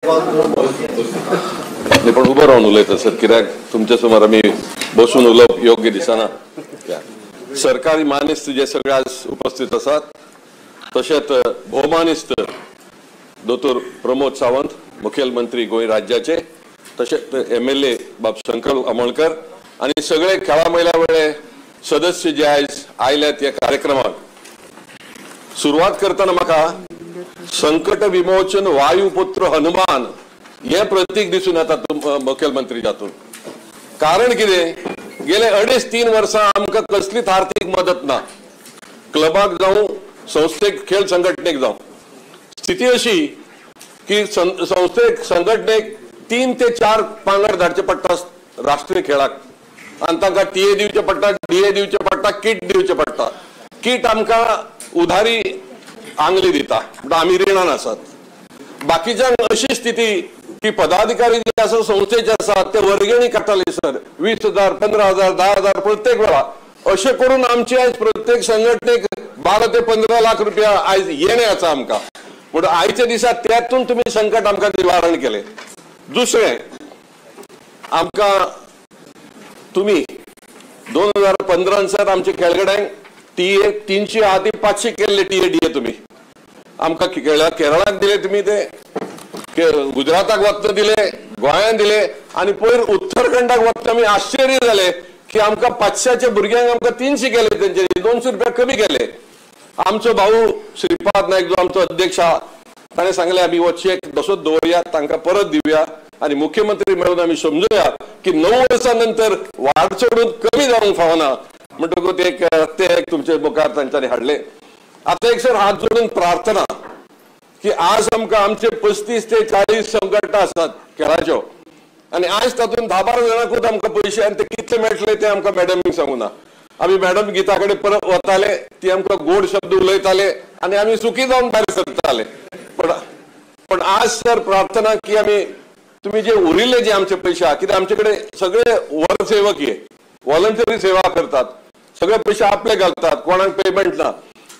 पण उबो रावन उलयता सर, कित्याक तुमच्या समोर आमी बसून उलोवप योग्य दिसना. सरकारी मानेस्त जे सगळे आज उपस्थित आसात, तशेंच भोवमानेस्त दोतोर प्रमोद सावंत मुखेलमंत्री गोंय राज्याचे, तशेंच MLA बाब संकल्प आमोणकर आनी सगळे खेळा मैला वेळे सदस्य जे आयज आयल्यात ह्या कार्यक्रमाक. सुरवात करतना म्हाका संकट विमोचन वायुपुत्र हनुमान हे प्रतीक दिसून येता मुखेलमंत्री जातून. कारण कितें, गेले 2.5-3 वर्सां आमकां कसलीच आर्थीक मदत ना, क्लबाक जावं संस्थेक खेळ संघटनेक जावं. स्थिती अशी की संस्थेक संघटनेक 3 ते 4 पांगड धाडचे पडटा राष्ट्रीय खेळाक, आनी तांकां TA दिवचे पडटा, DA दिवचे पडटा, किट दिवचे पडटा. किट आमकां उधारी आंगली दिता, म्हणटा आमी रिणान आसात. बाकीच्यांक अशी स्थिती की पदाधिकारी जे आसा संस्थेचे आसात ते वर्गणी काडटाले सर, 20,000, 15,000, 10,000 प्रत्येक वेळा. अशें करून आमची आयज प्रत्येक संघटनेक 12 ते 15 लाख रुपया आयज येणे आसा आमकां. म्हणून आयच्या दिसा त्यातून तुमी संकट आमकां निवारण केलें. दुसरें, आमकां तुमी 2015 सर आमच्या खेळगड्यांक TA 300 आदी 500 केल्ले TA DA तुमी आमकां केरळाक दिले, तुमी ते गुजराताक वतना दिले, गोंयांत दिले, आनी पयर उत्तराखंडाक वतना आमी आश्चर्य जाले की आमकां 500 भुरग्यांक आमकां 300 केले, तेंचे 200 रुपया कमी केले. आमचो भाऊ श्रीपाद नायक जो आमचो अध्यक्ष आहा ताणें सांगलें आमी हो चेक तसोच दवरया, तांकां परत दिवया आनी मुख्यमंत्री मेळून आमी समजुया की 9 वर्सां नंतर वाड चडून कमी जावंक फावना. म्हणटकूच एक ते एक तुमचे मुखार तांच्यांनी हाडले. आतां एक सर हात जोडून प्रार्थना की आज आमकां आमचे 35 ते 40 संघटना आसात खेळाच्यो, आनी आज तातूंत 10-12 जाणांकूच आमकां पयशे, आनी ते कितले मेळटले ते आमकां मॅडमीक सांगूना. आमी मॅडम गीता कडेन परत वताले, ती आमकां गोड शब्द उलयताले आनी आमी सुखी जावन भायर सरताले. पण आज सर प्रार्थना की आमी तुमी जे उरिल्ले जे आमचे पयशे आहा, कित्याक आमचे कडेन सगळे वरसेवक हे वॉलंटरी सेवा करतात, सगळे पयशे आपले घालतात, कोणाक पेमेंट ना.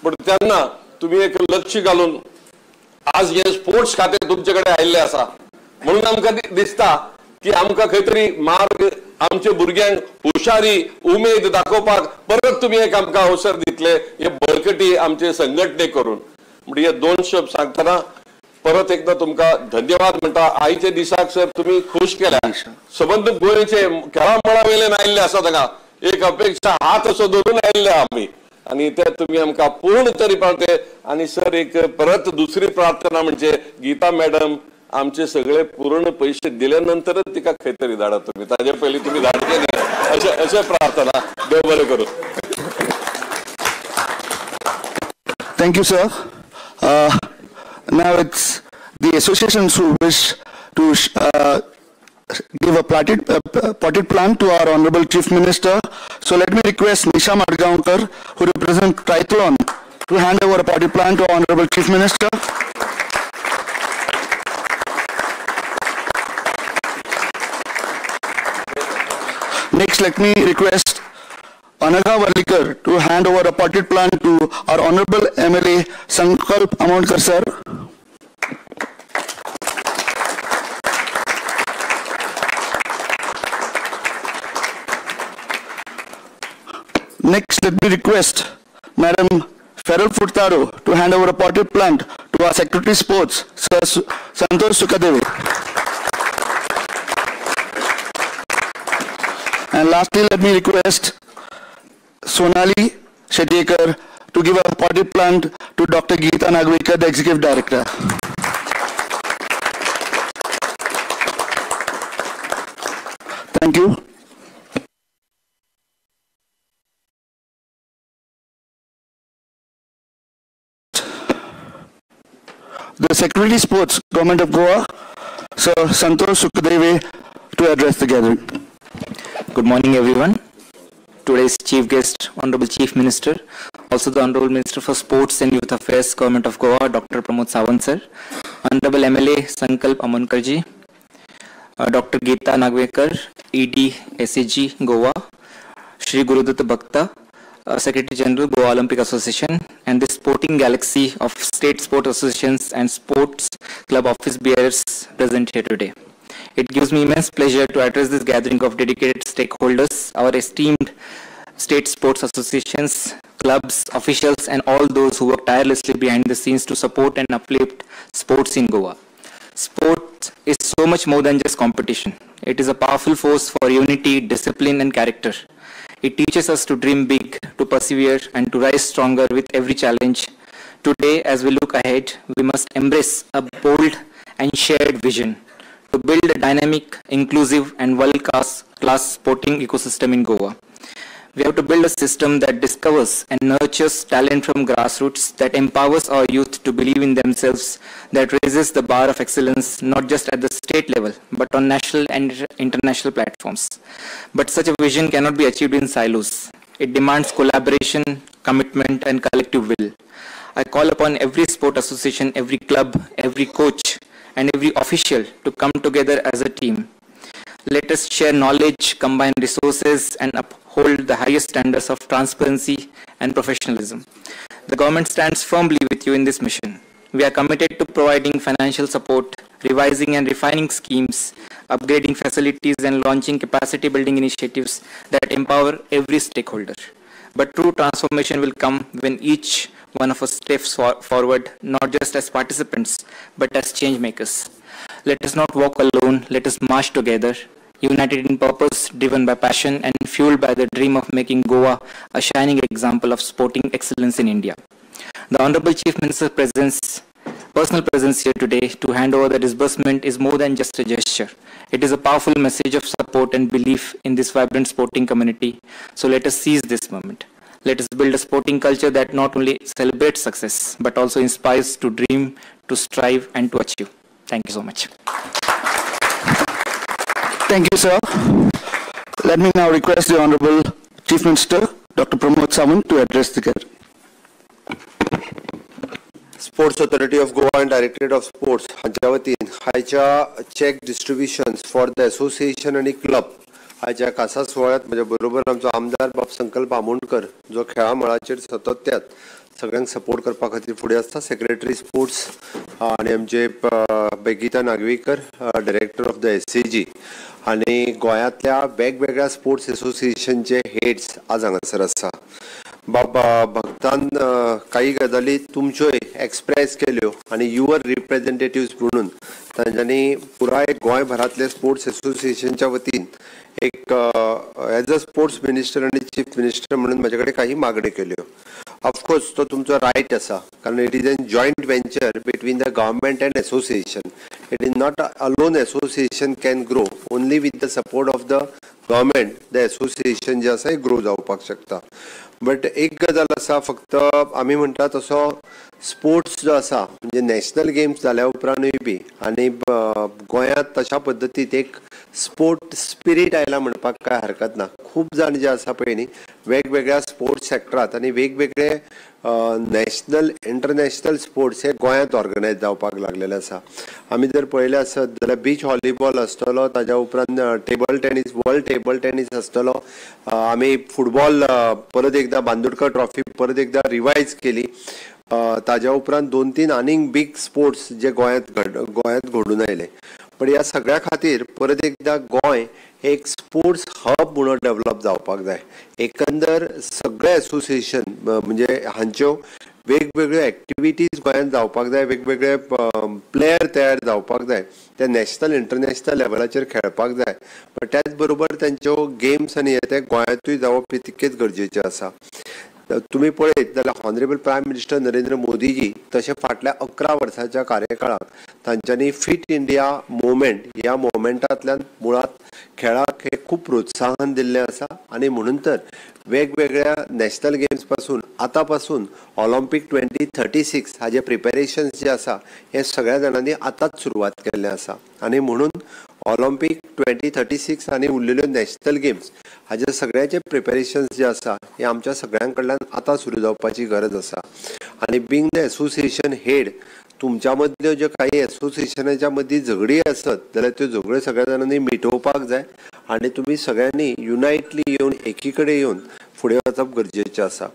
पण तेन्ना तुमी एक लक्ष घालून आज हे स्पोर्ट्स खातें तुमचे कडेन आयिल्लें आसा म्हणून आमकां दिसता की आमकां खंय तरी मार्ग आमच्या भुरग्यांक हुशारी उमेद दाखोवपाक परत तुमी एक आमकां अवसर दितले हे बळकटी आमचे संघटने करून. म्हणजे हे 2 शब्द सांगतना परत एकदा तुमकां धन्यवाद म्हणटा. आयच्या दिसाक सर तुमी खूश केल्या, सबंद गोंयचे खेळा मळा वयल्यान आयिल्ले आसा, तांकां एक अपेक्षा हात असो धरून आयिल्ले आमी, आनी ते तुमी आमकां पूर्ण तरी पावते. आनी सर एक परत दुसरी प्रार्थना म्हणजे गीता मॅडम आमचे सगळे पूर्ण पैसे दिले नंतरच तिका खंय तरी धाडा तुमी, ताजे पयलीं तुमी धाडचे न्ही, अशें प्रार्थना. देव बरें करूं. Thank you sir. Now it's the associations who wish to give a potted plant to our Honorable Chief Minister. So let me request Nisha Madgaonkar, who represents Triathlon, to hand over a potted plant to our Honorable Chief Minister. Next, let me request Anagha Varlikar to hand over a potted plant to our Honorable MLA Sankalp Amonkar sir. Next, let me request Madam Ferrell Furtado to hand over a potted plant to our Secretary Sports, Sir Santosh Sukhadev. And lastly, let me request Sonali Shetyekar to give a potted plant to Dr. Geeta Nagvekar, the Executive Director. Thank you. The Secretary Sports, Government of Goa, Sir Santosh Sukhdeve, to address the gathering. Good morning, everyone. Today's chief guest, Honorable Chief Minister, also the Honorable Minister for Sports and Youth Affairs, Government of Goa, Dr. Pramod Sawant sir, Honorable MLA Sankalp Amonkar ji, Dr. Geeta Nagvekar, ED SAG Goa, Shri Gurudutt Bhakta, Secretary General, Goa Olympic Association, and the sporting galaxy of state sport associations and sports club office bearers present here today. It gives me immense pleasure to address this gathering of dedicated stakeholders, our esteemed state sports associations, clubs, officials, and all those who work tirelessly behind the scenes to support and uplift sports in Goa. Sport is so much more than just competition. It is a powerful force for unity, discipline, and character. It teaches us to dream big, to persevere, and to rise stronger with every challenge. Today, as we look ahead, we must embrace a bold and shared vision to build a dynamic, inclusive, and world-class sporting ecosystem in Goa. We have to build a system that discovers and nurtures talent from grassroots, that empowers our youth to believe in themselves, that raises the bar of excellence not just at the state level, but on national and international platforms. But such a vision cannot be achieved in silos. It demands collaboration, commitment, and collective will. I call upon every sport association, every club, every coach, and every official to come together as a team. Let us share knowledge, combine resources, and uphold the highest standards of transparency and professionalism. The government stands firmly with you in this mission. We are committed to providing financial support, revising and refining schemes, upgrading facilities, and launching capacity building initiatives that empower every stakeholder. But true transformation will come when each one of us steps forward, not just as participants, but as change makers. Let us not walk alone, let us march together, united in purpose, driven by passion, and fueled by the dream of making Goa a shining example of sporting excellence in India. The Honorable Chief Minister's personal presence here today to hand over the disbursement is more than just a gesture. It is a powerful message of support and belief in this vibrant sporting community. So let us seize this moment. Let us build a sporting culture that not only celebrates success, but also inspires to dream, to strive, and to achieve. Thank you so much. Thank you, sir. Let me now request the Honorable Chief Minister, Dr. Pramod Sawant, to address the gathering. Sports Authority of Goa and Directorate of Sports हांच्या वतीन आयच्या cheque distributions for the association आनी club आयच्या खासा सुवाळ्यांत म्हज्या बरोबर आमचो आमदार बाब संकल्प आमोणकर जो खेळा मळाचेर सतत सगळ्यांक सपोर्ट करपा खातीर फुडें आसता, सेक्रेटरी स्पोर्ट्स आनी आमचे Begita Nagvekar director of the SCG आनी गोंयांतल्या वेगवेगळ्या स्पोर्ट्स एसोसिएशनचे हेड्स आज हांगासर आसा. बाबा भक्तान काही गजाली तुमच्योय एक्सप्रेस केल्यो आनी your representatives म्हणून तांच्यांनी पुराय गोंयभरांतले स्पोर्ट्स एसोसिएशनच्या वतीन एक एज अ स्पोर्ट्स मिनिस्टर आनी चीफ मिनिस्टर म्हणून म्हजे कडेन काही मागण्यो केल्यो. ऑफकोर्स तो तुमचो रायट आसा, कारण it is an joint venture between the government and association. It is not alone association can grow, only with the support of the government the association जे आसा ग्रो जावपाक शकता. बट एक गजाल आसा, फक्त आमी म्हणटा तसो स्पोर्ट्स जो आसा म्हणजे नॅशनल गेम्स जाल्या उपरांतूय बी आनी गोंयांत तशा पद्दतीत एक स्पोर्ट स्पिरीट आयला म्हणपाक कांय हरकत ना. खूब जाण जे आसा पळय न्ही वेगवेगळ्या स्पोर्ट्स सेक्टरांत आनी वेगवेगळे नॅशनल इंटरनॅशनल स्पोर्ट्स हे गोंयांत ऑर्गनायज जावपाक लागलेले आसा. आमी जर पळयलें आसत जाल्यार बीच व्हॉलीबॉल आसतलो, ताज्या उपरांत table tennis, world table tennis आसतलो, आमी फुटबॉल परत एकदां बांदोडकर ट्रॉफी परत एकदां रिवायज केली, ताज्या उपरांत 2-3 आनीक बीग स्पोर्ट्स जे गोंयांत घडून आयले. पण ह्या सगळ्या खातीर परत एकदां गोंय एक स्पोर्ट्स हब म्हणून डेव्हलप जावपाक जाय. एकंदर सगळे एसोसिएशन म्हणजे हांच्यो वेगवेगळ्यो एक्टिविटीज गोंयांत जावपाक जाय, वेगवेगळे प्लेयर तयार जावपाक जाय, ते नॅशनल इंटरनॅशनल लेवलाचेर खेळपाक जाय. पण त्याच बरोबर तांच्यो गेम्स आनी हे ते गोंयांतूय जावप हे तितकेच गरजेचें आसा. तुमी पळयत जाल्यार honourable prime minister Narendra Modiji तशें फाटल्या 11 वर्सांच्या कार्यकाळांत तांच्यांनी फिट इंडिया मुवमेंट ह्या मुवमेंटांतल्यान मुळांत खेळाक हे खूब प्रोत्साहन दिल्लें आसा आनी म्हणून तर वेगवेगळ्या नॅशनल गेम्स पासून आतां पासून ऑलिम्पीक 2036 हाजे प्रिपेरेशन्स जे आसा हे सगळ्या जाणांनी आतांच सुरवात केल्लें आसा आनी म्हणून ऑलिम्पीक 2036 आनी उरलेल्यो नॅशनल गेम्स हाजे सगळ्याचे प्रिपेरेशन्स जे आसा हे आमच्या सगळ्यां कडल्यान आतां सुरू जावपाची गरज आसा. आनी बींग the association head तुमच्या मदल्यो ज्यो काही एसोसिएशनाच्या मदीं झगडी आसत जाल्यार त्यो झगड्यो सगळ्या जाणांनी मिटोवपाक जाय आनी तुमी सगळ्यांनी युनायटली येवन एकी कडेन येवन फुडें वचप गरजेचें आसा.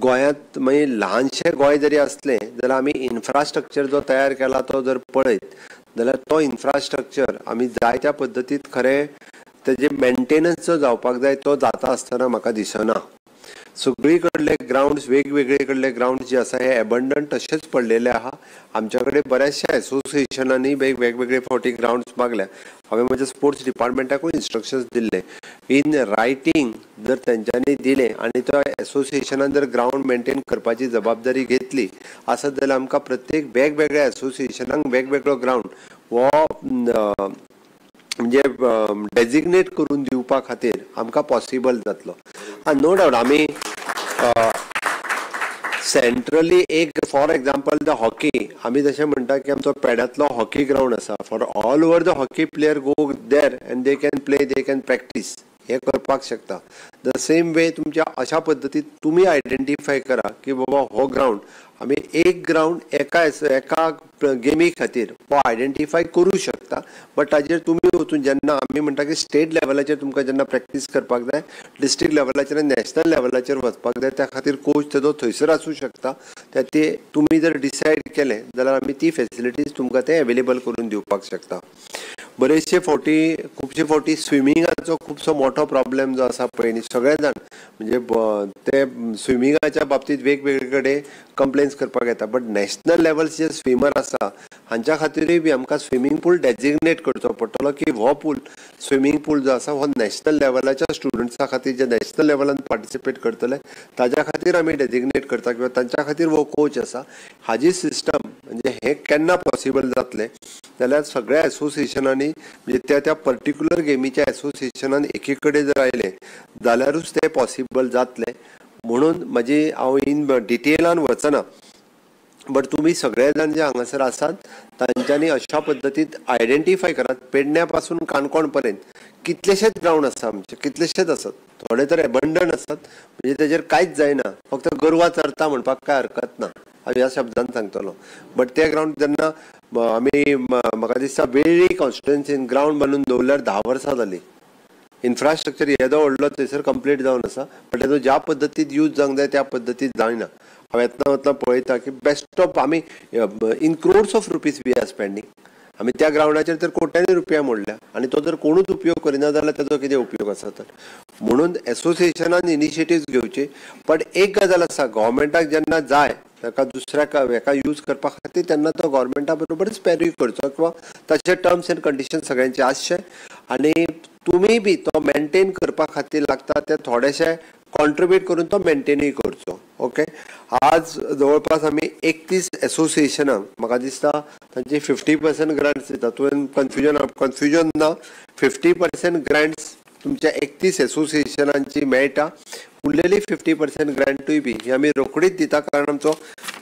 गोंयांत मागीर ल्हानशें गोंय जरी आसलें जाल्यार आमी इन्फ्रास्ट्रक्चर जो तयार केला तो जर पळयत जाल्यार तो इन्फ्रास्ट्रक्चर आमी जायत्या पद्दतीत खरें तेजे मेंटेनन्स जो जावपाक जाय तो जाता आसतना म्हाका दिसना. सगळी कडले ग्रावंड्स वेगवेगळे कडले ग्रावंड जे आसा हे एबंडंट तशेंच पडलेले आहा. आमच्या कडेन बऱ्याचशा एसोसिएशनांनी वेगवेगळे फावटी ग्रावंड्स मागल्या. हांवें म्हज्या स्पोर्ट्स डिपार्टमेंटाकूय इन्स्ट्रक्शन्स दिल्ले इन रायटींग जर तेंच्यांनी दिलें आनी तो एसोसिएशनान जर ग्रावंड मेंटेन करपाची जबाबदारी घेतली आसत जाल्यार आमकां प्रत्येक वेगवेगळ्या एसोसिएशनांक वेगवेगळो ग्रावंड हो म्हणजे डेजिग्नेट करून दिवपा खातीर आमकां पॉसिबल जातलो. आनी नो डावट आमी सेंट्रली एक फॉर एग्जाम्पल the hockey आमी जशें म्हणटा की आमचो पेड्यांतलो हॉकी ग्रावंड आसा for all over the hockey player go there and they can play they can practice हे करपाक शकता. The same वे तुमच्या अशा पद्दतीन तुमी आयडेंटिफाय करा की बाबा हो ग्रावंड आमी एक ग्रावंड एका एका गेमी खातीर हो आयडेंटिफाय करूं शकता. बट ताजेर तुमी वचून जेन्ना आमी म्हणटा की स्टेट लेवलाचेर तुमकां जेन्ना प्रॅक्टीस करपाक जाय डिस्ट्रिक्ट लेवलाचेर आनी नॅशनल लेवलाचेर वचपाक जाय त्या खातीर कोच तेजो थंयसर आसूं शकता. त्या ते तुमी जर डिसायड केलें जाल्यार आमी ती फेसिलिटीज तुमकां ते एवेलेबल करून दिवपाक शकता. बरेचशे फावटी खुबशे फावटी स्विमिंगाचो खुबसो मोठो प्रॉब्लेम जो आसा पळय न्ही सगळे जाण म्हणजे ते स्विमिंगाच्या बाबतींत वेगवेगळे कडेन कंप्लेन्स करपाक येता. But national level J swimmer आसा हांच्या खातीरूय बी आमकां स्विमींग पूल डेजिग्नेट करचो पडटलो की हो पूल स्विमींग पूल जो आसा हो नॅशनल लेवलाच्या स्टुडंट्सा खातीर जे नॅशनल लेवलान पार्टिसिपेट करतले ताज्या खातीर आमी डेजिग्नेट करता किंवा तांच्या खातीर हो कोच आसा. हाजी सिस्टम म्हणजे हें केन्ना पॉसिबल जातलें जाल्यार सगळ्या एसोसिएशनांनी म्हणजे त्या त्या पर्टिक्युलर गेमीच्या एसोसिएशनान एकी कडेन जर आयले जाल्यारूच तें पॉसिबल जातलें. म्हणून म्हजी हांव इन डिटेलान वचना बट तुमी सगळे जाण जे हांगासर आसात तांच्यांनी अशा पद्दतीन आयडेंटिफाय करात. पेडण्या पासून काणकोण पर्यंत कितलेशेच ग्रावंड आसा आमचे कितलेशेच आसात थोडे तर एबंडन आसात म्हणजे तेजेर कांयच जायना फक्त गोरवां चरता म्हणपाक कांय हरकत ना हांव ह्या शब्दान सांगतलो. बट ते ग्रावंड जेन्ना आमी म्हाका दिसता वेळ्ळी कॉन्स्टिट्युएन्सीन ग्रावंड बांदून दवरल्यार 10 वर्सां जालीं. इन्फ्रास्ट्रक्चर येदो व्हडलो थंयसर कंप्लीट जावन आसा बट तेजो ज्या पद्दतीन यूज जावंक जाय त्या पद्दतीन जायना. हांव येतना वतना पळयता की बेस्ट ऑफ आमी in crores of rupees we are spending. आमी त्या ग्रावंडाचेर तर कोट्यांनी रुपया मोडल्या आनी तो जर कोणूच उपयोग करिना जाल्यार तेजो कितें उपयोग आसा तर. म्हणून एसोसिएशनान इनिशिएटिव्स घेवची. बट एक गजाल आसा गव्हर्मेंटाक जेन्ना जाय ताका दुसऱ्या हेका यूज करपा खातीर तेन्ना तो गव्हर्मेंटा बरोबरच पेरूय करचो किंवा ताचे टर्म्स एंड कंडिशन सगळ्यांचे आसचे आनी तुमी बी तो मेंटेन करपा खातीर लागता ते थोडेशे कॉन्ट्रिब्यूट करून तो मेंटेनूय करचो. ओके आज जवळपास आमी 31 एसोसिएशनांक म्हाका दिसता तांचे 50% ग्रांट्स दिता. तुवें कन्फ्युजन ना 50% ग्रांट्स तुमच्या 31 एसोसिएशनांची मेळटा. उरलेली 50% ग्रांटूय बी ही आमी रोखडीच दिता कारण आमचो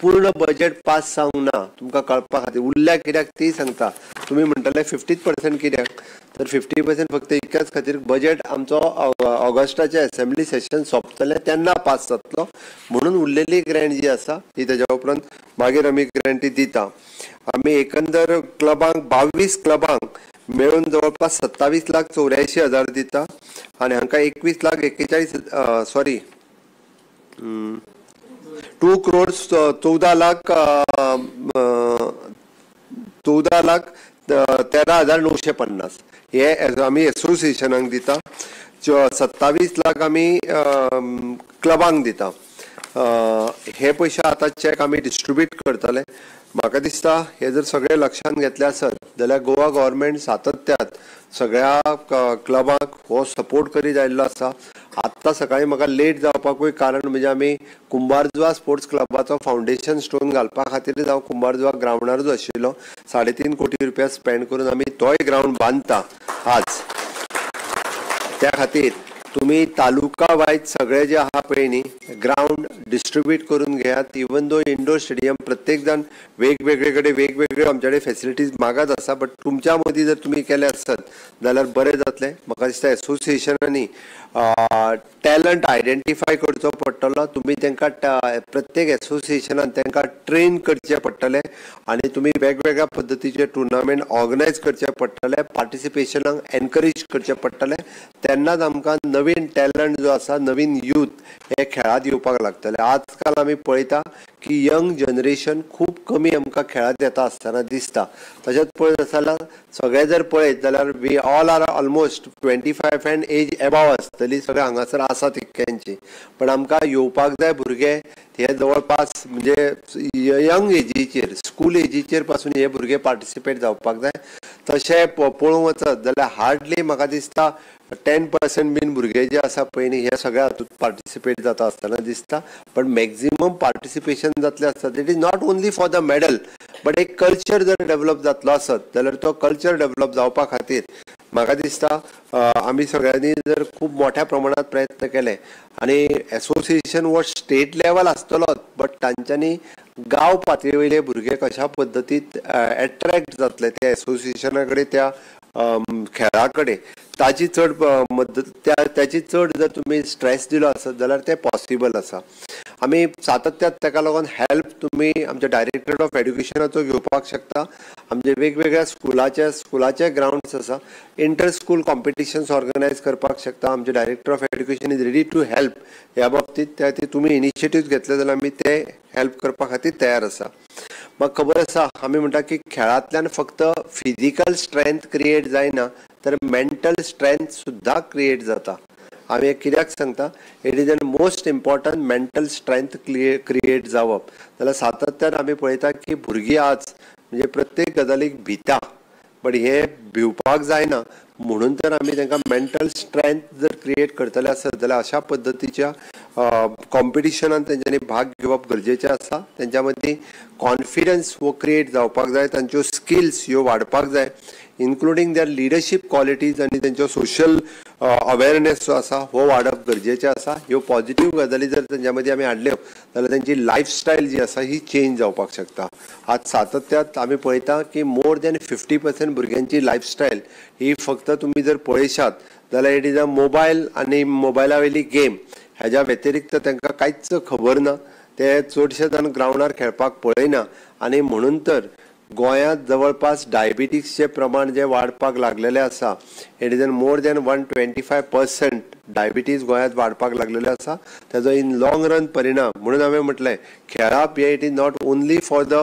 पूर्ण बजेट पास जावंक ना तुमकां कळपा खातीर. उरल्या कित्याक ती सांगता. तुमी म्हणटले 50% कित्याक तर 50% फक्त इतक्याच खातीर बजेट आमचो ऑगस्टाचें एसेंब्ली सेशन सोंपतलें तेन्ना पास जातलो म्हणून उरलेली ग्रँट जी आसा ती तेज्या उपरांत मागीर आमी ग्रँटी दिता. आमी एकंदर क्लबांक 22 क्लबांक मेळून जवळपास 27,84,000 दिता आनी हांकां 21,41,000 सॉरी 2 crores 14,13,950 हे आमी एसोसिएशनांक दिता. 27 लाख आमी क्लबांक दिता. हे पयशे आतां चॅक आमी डिस्ट्रिब्यूट करतले. म्हाका दिसता हे जर सगळे लक्षांत घेतले आसत जाल्यार गोवा गव्हर्मेंट सातत्यात सगळ्या क्लबांक हो सपोर्ट करीत आयिल्लो आसा. आत्तां सकाळीं म्हाका लेट जावपाकूय कारण म्हणजे आमी कुंभारजुआ स्पोर्ट्स क्लबाचो फावंडेशन स्टोन घालपा खातीरच हांव कुंभारजुआ ग्रावंडारूच आशिल्लो. 3.5 कोटी रुपया स्पेंड करून आमी तोय ग्रावंड बांदता आज. त्या खातीर तुमी तालुका वायज सगळे जे आहा पळय न्ही ग्रावंड डिस्ट्रिब्यूट करून घेयात. इवन दो इंडोर स्टेडियम प्रत्येक जाण वेगवेगळे कडेन वेगवेगळे आमचे कडेन फेसिलिटीज मागत आसा बट तुमच्या मदीं जर तुमी केले आसत जाल्यार बरें जातलें. म्हाका दिसता एसोसिएशनांनी टॅलंट आयडेंटिफाय करचो पडटलो. तुमी तांकां प्रत्येक एसोसिएशनान तांकां ट्रेन करचें पडटलें आनी तुमी वेगवेगळ्या पद्दतीचे टुर्नामेंट ऑर्गनायज करचे पडटले. पार्टिसिपेशनाक एनकरेज करचें पडटलें. तेन्नाच आमकां नवीन टॅलंट जो आसा, नवीन यूथ हे खेळांत येवपाक लागतले. आजकाल आमी पळयता की यंग जनरेशन खूब कमी आमकां खेळांत येता आसतना दिसता. तशेंच पळयत जाल्यार सगळे जर पळयत जाल्यार we all are almost 25 and age above आसतली, सगळे हांगासर आसा तितक्यांची. पण आमकां येवपाक जाय भुरगे हे जवळपास म्हणजे यंग एजीचेर, स्कूल एजीचेर पासून हे भुरगे पार्टिसिपेट जावपाक जाय. तशें पळोवंक वचत जाल्यार हार्डली म्हाका दिसता 10% बीन भुरगे जे आसा पळय न्ही हे सगळे हातूंत पार्टिसिपेट जाता आसतना दिसता. पण मॅक्झिमम पार्टिसिपेशन जातलें आसता. It is not only for the medal but एक कल्चर जर डेवलप जातलो आसत जाल्यार तो कल्चर डेवलप जावपा खातीर म्हाका दिसता आमी सगळ्यांनी जर खूब मोठ्या प्रमाणात प्रयत्न केले आनी एसोसिएशन हो स्टेट लेवल आसतलोच बट तांच्यांनी गांव पातळी वयले भुरगे कशा पद्दतीत एट्रॅक्ट जातले त्या एसोसिएशना कडेन, त्या खेळा कडेन, ताची चड मदत त्याची चड जर तुमी स्ट्रेस दिलो आसत जाल्यार तें पॉसिबल आसा. आमी सातत्यात ताका लागून हेल्प तुमी आमच्या डायरेक्टरेट ऑफ एड्युकेशनाचो घेवपाक शकता. आमचे वेगवेगळ्या स्कुलाचे ग्रावंड्स आसा, इंटर स्कूल कॉम्पिटिशन्स ऑर्गनायज करपाक शकता. आमचे director of education is ready to help ह्या बाबतीत. त्या खातीर तुमी इनिशिएटिव्ह घेतले जाल्यार आमी ते हेल्प करपा खातीर तयार आसा. म्हाका खबर आसा आमी म्हणटा की खेळांतल्यान फक्त फिजिकल स्ट्रेंथ क्रिएट जायना तर मेंटल स्ट्रेंथ सुद्दां क्रिएट जाता. आमी कित्याक सांगता, it is an most important mental strength create जावप. जाल्यार सातत्यान आमी पळयता की भुरगीं आज म्हणजे प्रत्येक गजालीक भिता, बट हे भिवपाक जायना म्हणून तर आमी तांकां मेंटल स्ट्रेंथ जर क्रिएट करतले आसत जाल्यार अशा पद्दतीच्या कॉम्पिटिशनान तेंच्यांनी भाग घेवप गरजेचें आसा. तेंच्या मदीं कॉन्फिडन्स हो क्रिएट जावपाक जाय, तांच्यो स्किल्स ह्यो वाडपाक जाय, इन्क्लुडींग there leadership qualities आनी तेंचो सोशल अवेरनेस जो आसा हो वाडप गरजेचें आसा. ह्यो पॉझिटीव गजाली जर तेंच्या मदीं आमी हाडल्यो जाल्यार तेंची लायफस्टायल जी आसा ही चेंज जावपाक शकता. आज सातत्यात आमी पळयता की मोर दॅन 50% भुरग्यांची लायफस्टायल ही फक्त तुमी जर पळयशात जाल्यार it is a mobile आनी मोबायला वयली गेम, हेज्या व्यतिरिक्त तांकां कांयच खबर ना. ते चडशे जाण ग्रावंडार खेळपाक पळयना आनी म्हणून तर गोंयांत जवळपास डायबिटीजचें प्रमाण जें वाडपाक लागलेलें आसा, it is an more than 125% diabetes गोंयांत वाडपाक लागलेलें आसा. ताजो इन लॉंग रन परिणाम म्हणून हांवें म्हटलें खेळप हें it is not only for the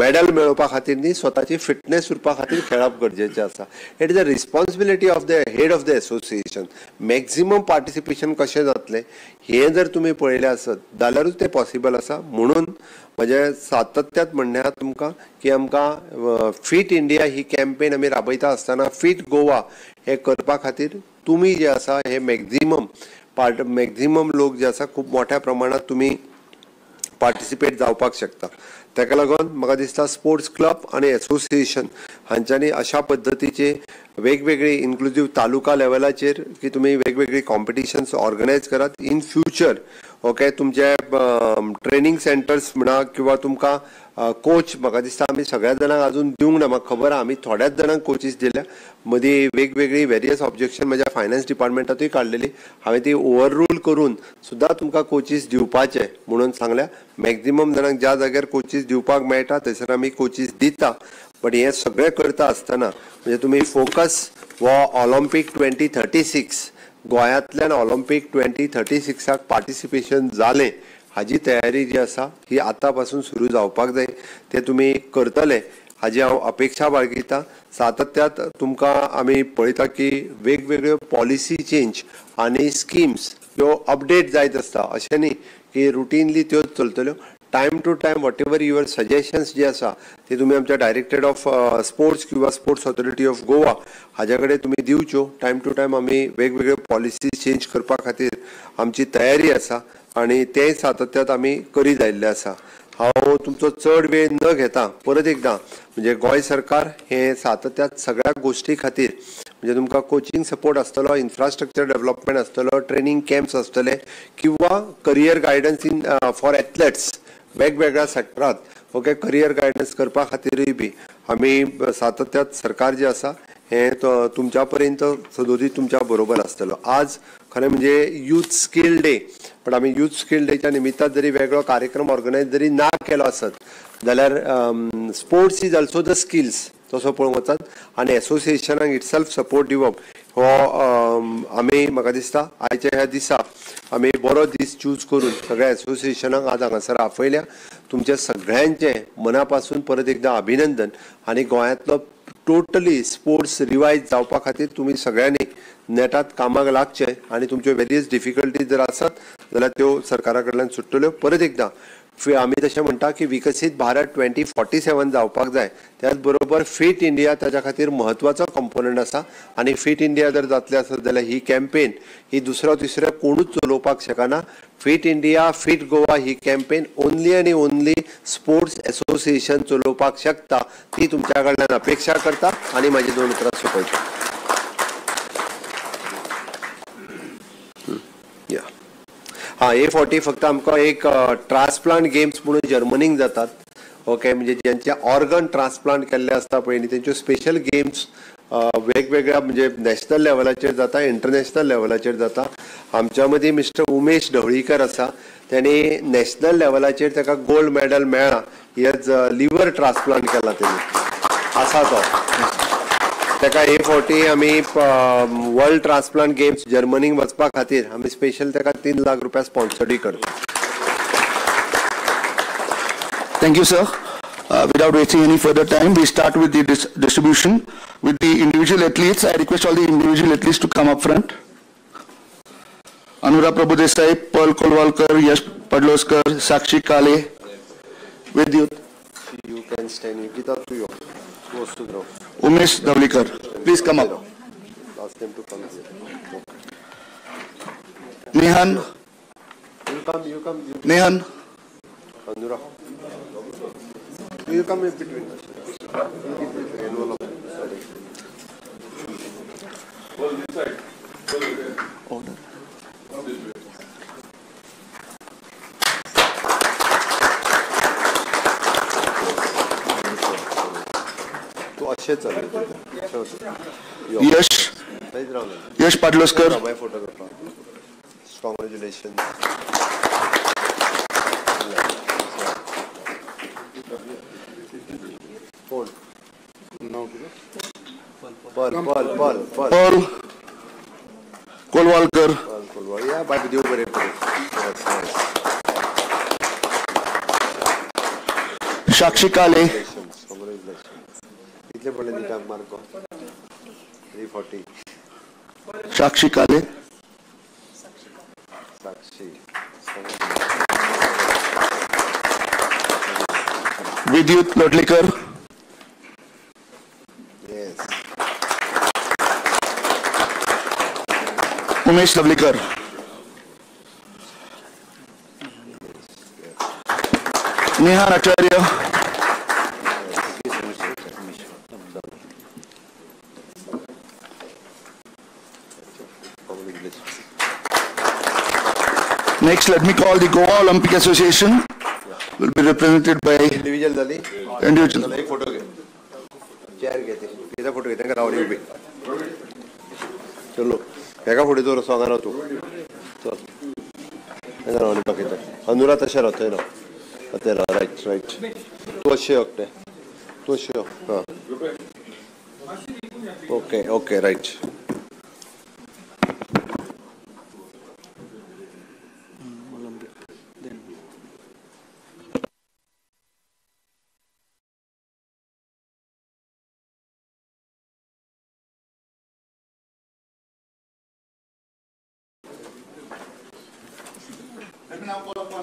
medal मेळोवपा खातीर न्ही, स्वताची फिटनेस उरपा खातीर खेळप गरजेचें आसा. It is a responsibility of the head of the association. Maximum participation कशें जातलें हें जर तुमी पळयलें आसत जाल्यारूच तें पॉसिबल आसा. म्हणून म्हजें सातत्यात म्हणणें आहा तुमकां की आमकां फिट इंडिया ही कॅम्पेन आमी राबयता आसतना फिट गोवा हें करपा खातीर तुमी जे आसा हे मॅक्झिमम लोक जे आसा खूब मोठ्या प्रमाणात तुमी पार्टिसिपेट जावपाक शकता. ताका लागून म्हाका दिसता स्पोर्ट्स क्लब आनी एसोसिएशन हांच्यांनी अशा पद्दतीचे वेगवेगळी इन्क्लुजीव तालुका लेवलाचेर की तुमी वेगवेगळी कॉम्पिटिशन्स ऑर्गनायज करात. इन फ्युचर ओके तुमचे ट्रेनींग सेंटर्स म्हणा किंवा तुमकां कोच, म्हाका दिसता आमी सगळ्या जाणांक अजून दिवंक ना, म्हाका खबर आहा आमी थोड्याच जाणांक कोचीस दिल्या. मदीं वेगवेगळी वेरियस ऑब्जेक्शन म्हज्या फायनान्स डिपार्टमेंटांतूय काडलेली, हांवें ती ओवररूल करून सुद्दां तुमकां कोचीस दिवपाचे म्हणून सांगल्या. मॅक्झिमम जाणांक ज्या जाग्यार कोचीस दिवपाक मेळटा थंयसर आमी कोचीस दिता. बट हें सगळें करता आसतना म्हणजे तुमी फोकस हो ऑलिम्पीक 2036 गोंयांतल्यान ऑलिम्पीक 2036 पार्टिसिपेशन जालें हाजी तयारी जी आसा ही आतां पासून सुरू जावपाक जाय. ते तुमी करतले हाजी हांव अपेक्षा बाळगिता. सातत्यात तुमकां आमी पळयता की वेगवेगळ्यो पॉलिसी चेंज आनी स्किम्स ह्यो अपडेट जायत आसता, अशें न्ही की रुटीनली त्यो चलतल्यो. Time to time whatever your suggestions जे आसा ते तुमी आमच्या डायरेक्टरेट ऑफ स्पोर्ट्स किंवा स्पोर्ट्स ऑथॉरिटी ऑफ गोवा हाज्या कडेन तुमी दिवच्यो. टायम टू टायम आमी वेगवेगळ्यो पॉलिसी चेंज करपा खातीर आमची तयारी आसा आनी तें सातत्यात आमी करीत आयिल्लें आसा. हांव तुमचो चड वेळ न घेता परत एकदां म्हणजे गोंय सरकार हें सातत्यात सगळ्या गोश्टी खातीर म्हणजे तुमकां कोचिंग सपोर्ट आसतलो, इन्फ्रास्ट्रक्चर डेव्हलपमेंट आसतलो, ट्रेनींग कॅम्प्स आसतले किंवा career guidance in for athletes वेगवेगळ्या सेक्टरांत ओके करियर गायडन्स करपा खातीरूय बी आमी सातत्यात सरकार जें आसा हें तुमच्या पर्यंत सदोदीत तुमच्या बरोबर आसतलो. आज खरें म्हणजे यूथ स्कील डे, पण आमी यूथ स्कील डेच्या निमित्तान जरी वेगळो कार्यक्रम ऑर्गनायज जरी ना केलो आसत जाल्यार sports is also the skills तसो पळोवंक वचत आनी एसोसिएशनाक इटसेल्फ सपोर्ट दिवप हो आमी म्हाका दिसता आयच्या ह्या दिसा आमी बरो दीस चूज करून सगळ्या एसोसिएशनाक आज हांगासर आपयल्या. तुमच्या सगळ्यांचें मना पासून परत एकदां अभिनंदन आनी गोंयांतलो टोटली स्पोर्ट्स रिवायज जावपा खातीर तुमी सगळ्यांनी नेटात कामाक लागचें आनी तुमच्यो वेरियस डिफिकल्टीज जर आसत जाल्यार त्यो सरकारा कडल्यान सुट्टल्यो. परत एकदां आमी तशें म्हणटा की विकसीत भारत 2047 जावपाक जाय, त्याच बरोबर फिट इंडिया ताच्या खातीर म्हत्वाचो कंपोनंट आसा आनी फिट इंडिया जर जातलें आसत जाल्यार ही कॅम्पेन ही दुसरो तिसरो कोणूच चलोवपाक शकना. फिट इंडिया फिट गोवा ही कॅम्पेन ओनली आनी ओनली स्पोर्ट्स एसोसिएशन चलोवपाक शकता, ती तुमच्या कडल्यान अपेक्षा करता आनी म्हाजी दोन उतरां सोंपयता. हां, ए40 फक्त आमकां एक ट्रान्सप्लांट गेम्स म्हणून जर्मनीक जातात. ओके, म्हणजे ज्यांचे ऑर्गन ट्रान्सप्लांट केल्ले आसता पळय न्ही, तेंच्यो स्पेशल गेम्स वेगवेगळ्या म्हणजे नॅशनल लेवलाचेर जाता, इंटरनॅशनल लेवलाचेर जाता. आमच्या मदीं मिस्टर उमेश ढवळीकर आसा, तेणी नॅशनल लेवलाचेर ताका गोल्ड मॅडल मेळ्ळां. हेच लिवर ट्रान्सप्लांट केला तेणी, आसा तो. ताका ए40 आमी वर्ल्ड ट्रान्सप्लांट गेम्स जर्मनीक वचपा खातीर आमी स्पेशल ताका 3 लाख रुपया स्पॉन्सरूय करता. Thank you sir. Without wasting any further time, we start with the distribution with the individual athletes. I request all the individual athletes to come up front. Anura Prabhudesai, Pearl Kolwalkar, Yash Padloskar, Sakshi Kale, Vidyut. You can stand. Nikita, to you. Umesh Davlikar, please come up. Ask them to come here. Okay. Nehan. You come, you come. You Nehan. Anura. You come in between. You give the envelope. Sorry. Well, this side. Order. This way. Yash, Yash Padloskar. Congratulations. Pearl, Pearl, Pearl, Pearl. Pearl Kolwalkar. Yeah, but you were nice. Sakshi Kale. कितले पडले दिटाक mark? 340. Sakshi Kale. Sakshi. Vidyut Lotlikar. Yes. Umesh Lavlikar. Neha Acharya. Next, let me call the Goa Olympic Association. Will be represented by individual. Dali. Individual. एक photo घे. Chair घेते. किती photo घेते का रावली उभी. चलो. एका फोटो दवर सोंगा राव तूं. चल. एका रावली दाखयता. अनुरा तशें राव थंय राव. थंय राव. Right right. तूं अशें यो एकटें. तूं अशें यो. हां. Okay okay right.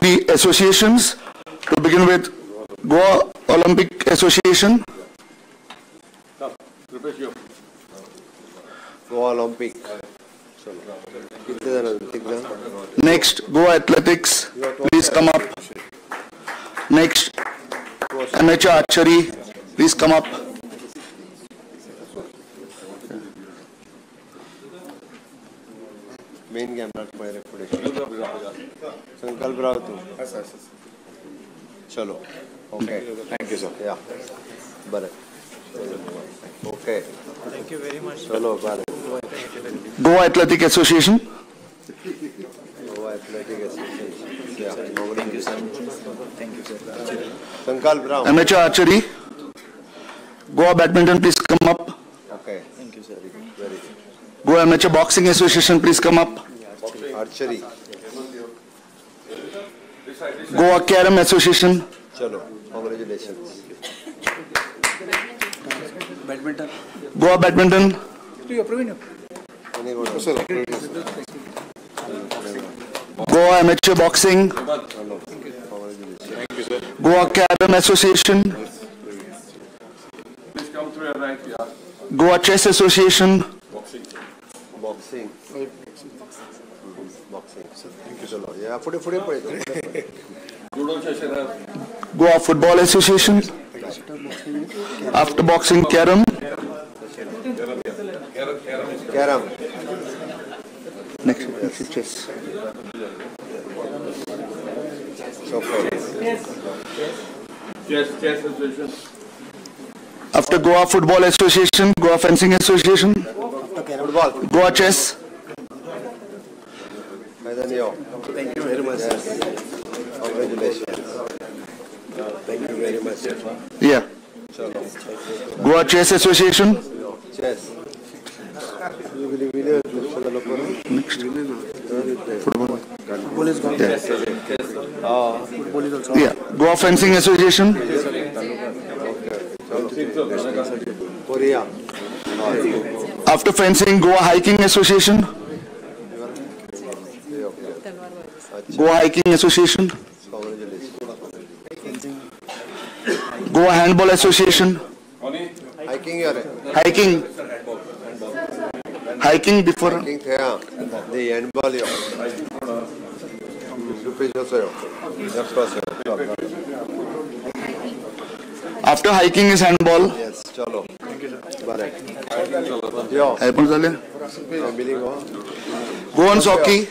The associations, to begin with, Goa Olympic Association. Goa Olympic. Next, Goa Athletics, please come up. Next, Amateur Archery, please come up. Main camera पळय फुडें. संकल्प राव तूं. चलो. Okay. Thank you sir. या बरें. Okay. Thank you very much. चलो बरें. Goa Athletic Association. Goa Athletic Association. Thank you sir. Thank you sir. Sankalp Rao. Amateur Archery. Goa Badminton, please come up. Okay. Thank you. you, sir. Very good. Goa Amateur Boxing Association, please come up. Archery. Goa Carrom Association. Chalo, congratulations. Badminton. Goa Badminton. Goa Amateur Boxing. Thank you, sir. Goa Carrom Association. Please come to your right, yeah. Goa Chess Association. Boxing. Boxing. Boxing. Thank you, sir. Yeah, Goa Football Association. After boxing, Carrom. Carrom. Next, next is chess. Chess Association. After Goa Football Association, Goa Fencing Association. Football. Goa Chess. Thank you very much. Yes. Congratulations. Thank you very much. Yeah. Goa Chess Association. Chess. Next. Football. Football is gone. Yeah. Football is also. Yeah. Goa Fencing Association. Korea. After fencing, Goa Hiking Association. Goa Hiking Association. Goa Handball Association. Hiking. Hiking. Hiking before. Hiking the handball. After hiking is handball. Yes, chalo. Goan hockey.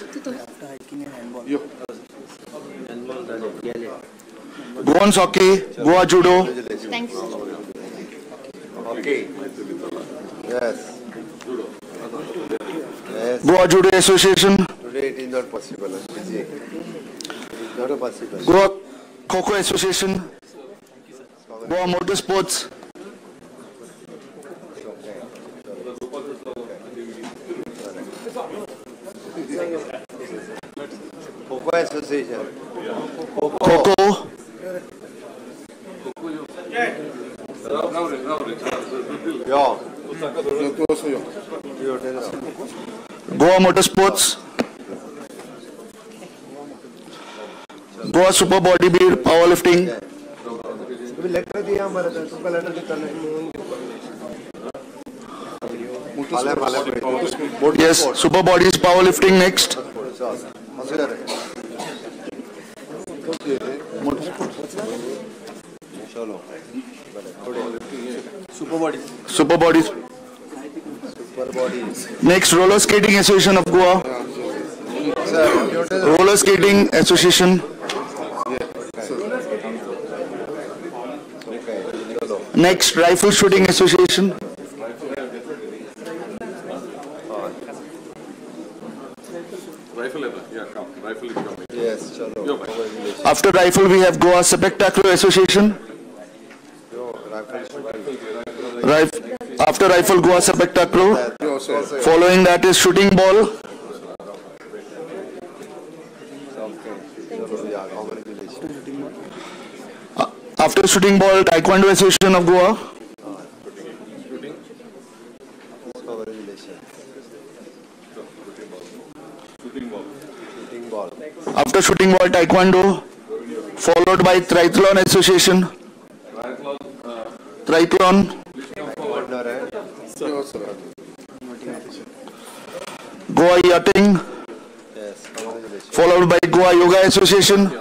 Goan hockey, Goa judo. Thank you. Okay. Yes. Yes. Goa Judo Association. Today it is not possible. It is not possible. Goa Kho-Kho Association. Goa Motorsports. Kho-Kho Association. Kho-Kho. Goa Motorsports. Goa Super Body Build Powerlifting. Yes, Super Bodies Powerlifting next. Super Bodies. Super Bodies. Super Bodies. Next, Roller Skating Association of Goa. Roller Skating Association. Next, Rifle Shooting Association. Rifle, yeah, come. Rifle is coming. Yes, chalo. After rifle, we have Goa Sepak Takraw Association. After rifle, Goa Sepak Takraw. Following that is shooting ball. After shooting ball, Taekwondo Association of Goa. After shooting ball, Taekwondo, followed by Triathlon Association. Triathlon. Goa Yachting, followed by Goa Yoga Association.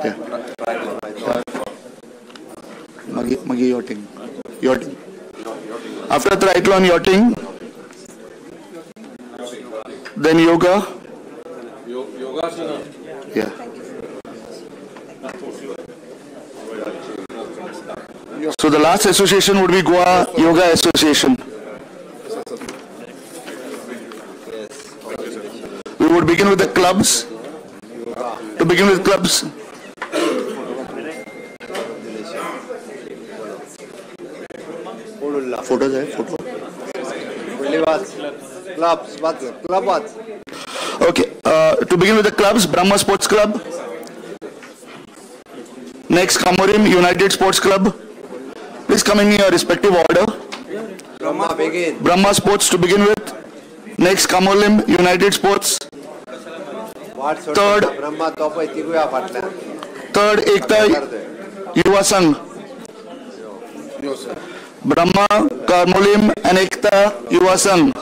Yeah. Magi yachting. Yachting. After triathlon, yachting. Then yoga. Yeah. So the last association would be Goa Yoga Association. We would begin with the clubs. To begin with clubs. Photo जाय photo. Clubs, club. Okay, to begin with the clubs, Brahma Sports Club. Next, Kamorim United Sports Club. Please come in your respective order. Brahma, begin. Brahma Sports to begin with. Next, Kamorim United Sports. Third, Brahma third, Ekta Yuva Sangh. Brahma, Kamorim and Ekta Yuva Sangh.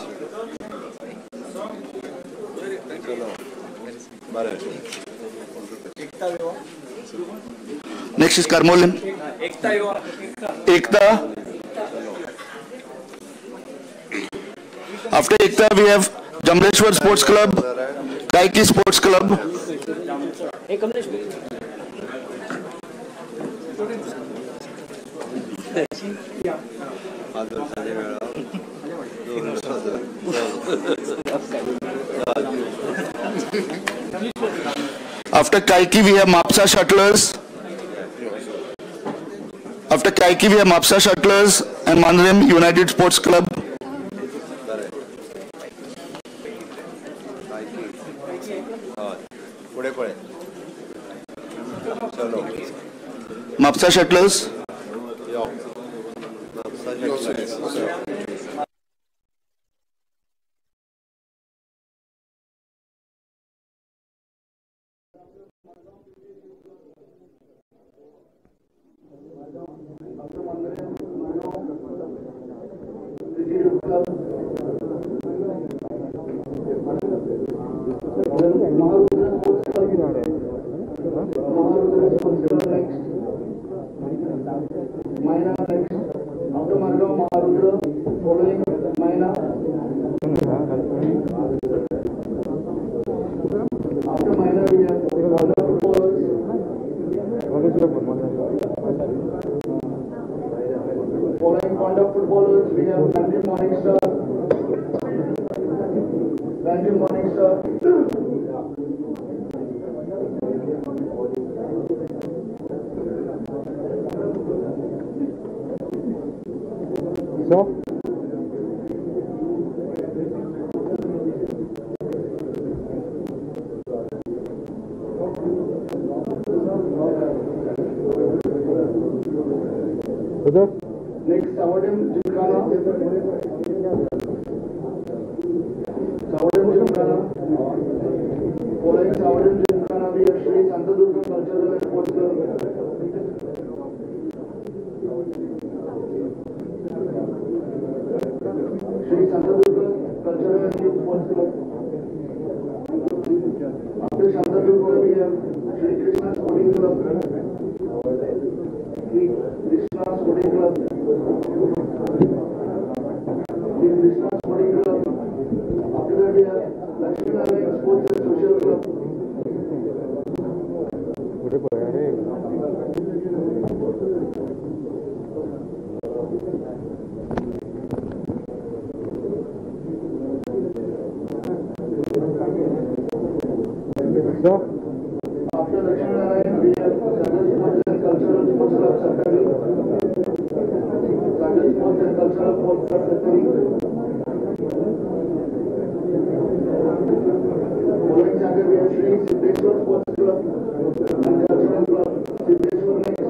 Next is Karmolim. Ekta. After Ekta, we have Jamleshwar Sports Club, Kaiki Sports Club. After Kaiki, we have Mapsa Shuttlers. After Kaiki, we have Mapsa Shuttlers and Mandrem United Sports Club. Mapsa Shuttlers. Next, Savardim Gymkhana. Savardim Gymkhana. Following Savardim Gymkhana, we have Shri Santadurga Cultural and Sports Club. Shri Santadurga Cultural and Youth Sports Club. After Santadurga, we have Shri Krishna Sporting Club. Shri Krishna Sporting Club. Shri Krishna Sporting Club. After that, we have Lakshmi Narayan Sports and Social Club. After Lakshmi Narayan, we have Sagar Sports and Cultural Sports Club, Sattari. Sagar Sports and Cultural Sports Club, Sattari. Following Sagar, we have Shri Siddheshwar Sports Club and Cultural Club, Siddheshwar next.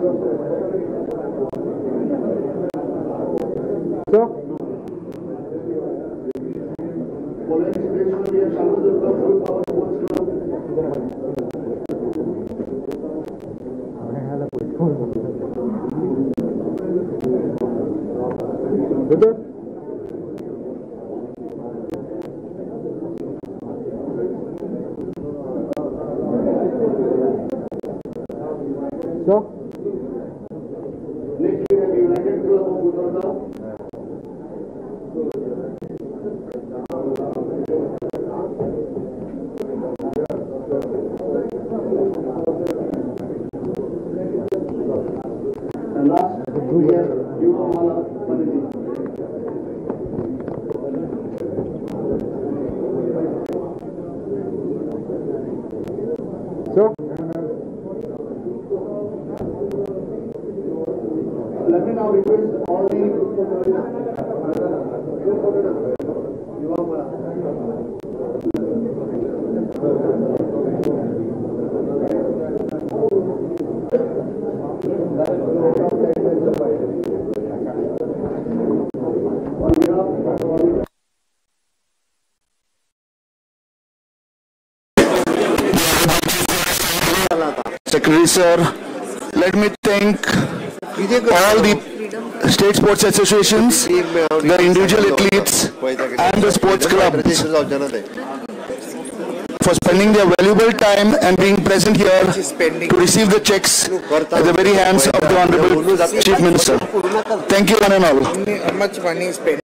Following Siddheshwar, we have Shantadurga Full Power Sports Club. Next, we have United Club of Utorda. And last, we have Yuvamala Panaji. Let me now request all the Secretary Sir. Let me thank all the state sports associations, the individual athletes and the sports clubs for spending their valuable time and being present here to receive the checks at the very hands of the Honorable Chief Minister. Thank you one and all. How much money is spent?